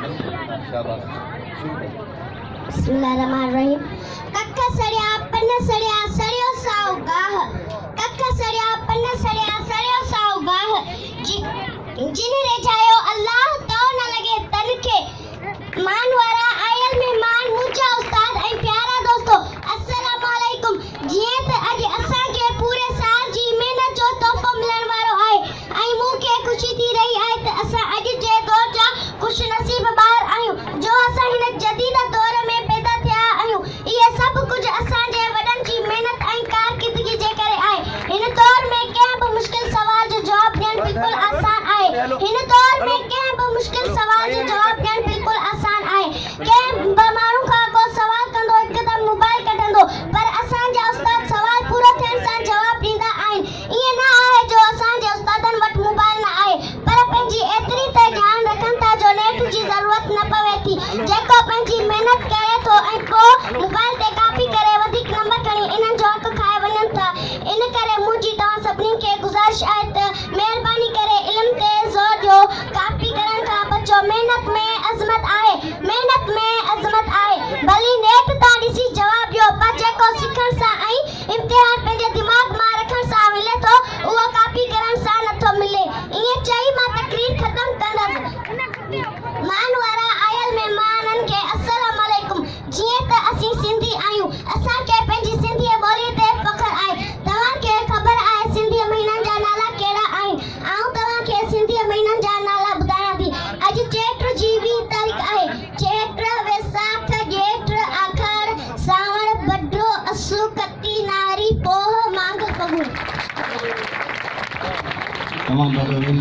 शाबाश। बिस्मिल्लाहिर्रहमानिर्रहीम। कख सड़िया पन सड़िया सड़ियो साओ गाह, कख सड़िया पन सड़िया सड़ियो साओ गाह, जिन रिझायो अल्लाह तो न लॻे तन खे। मान वारा आयल मेहमान, मुंहिंजा उस्ताद ऐं प्यारा दोस्तो, अस्सलाम वालेकुम। जीअं त अॼु असांखे पूरे साल जी महिनत जो तोहफ़ो मिलण वारो आहे ऐं मूंखे ख़ुशी थी रही आहे त असां अॼु जे दौर जा ख़ुश नसीब ॿार आहियूं, जो असां हिन जदीद दौर में पैदा थिया आहियूं। इहे सभु कुझु असांजे वॾनि जी महिनत ऐं कारकिर्दगी जे करे आहे। हिन दौर में कंहिं बि मुश्किल सवाल जो जवाब ॾियणु बिल्कुलु आसान आहे। हिन दौर में कंहिं बि मुश्किल सवाल जो जवाब ॾियणु बिल्कुलु आसान आहे। कंहिं बि माण्हू खां को सवाल कंदो हिकदमि मोबाइल कढंदो, पर असांजा उस्ताद सवाल पूरो थियण सां जवाब ॾींदा आहिनि। ईअं न आहे जो असांजे उस्तादनि वटि मोबाइल न आहे, पर पंहिंजी एतिरी त ॼाण रखनि था जो नेट जी ज़रूरत न पवे थी। जेको पंहिंजी महिनत करे थो ऐं पोइ मोबाइल ते कॉपी करे वधीक नंबर खणी इन्हनि जो हक़ खाए वञनि था। इन करे मुंहिंजी तव्हां सभिनी खे गुज़ारिश आहे त महिरबानी करे इल्म ते ज़ोर ॾियो, कॉपी करण खां बचो। महिनत में अज़मत आहे, महिनत में अज़मत आहे। भली नेट तां ॾिसी जवाब ॾियो, पर जेको सिखण सां ऐं इम्तिहान पंहिंजे दिमाग़ मां रखण सां मिले थो, उहो कॉपी करण सां नथो मिले। ईअं चई मां तकरीर ख़तमु कंदसि। मान वारा आयल मेहमाननि खे अस्सलाम वालेकुम। जीअं त असीं सिंधी आहियूं, असांखे पंहिंजी सिंधी ॿोलीअ ते फ़ख़्रु आहे। तव्हांखे ख़बर आहे सिंधी महीननि जा नाला कहिड़ा आहिनि? आउं तव्हांखे सिंधी महीननि जा नाला ॿुधायां थी। अॼु चेट जी 20 तारीख़ आहे। चेट, वैसाख, जेठ, आखाड़, सावण, बडो, असु, कती, नारी, पोह, माघ, फगुण। तमामु।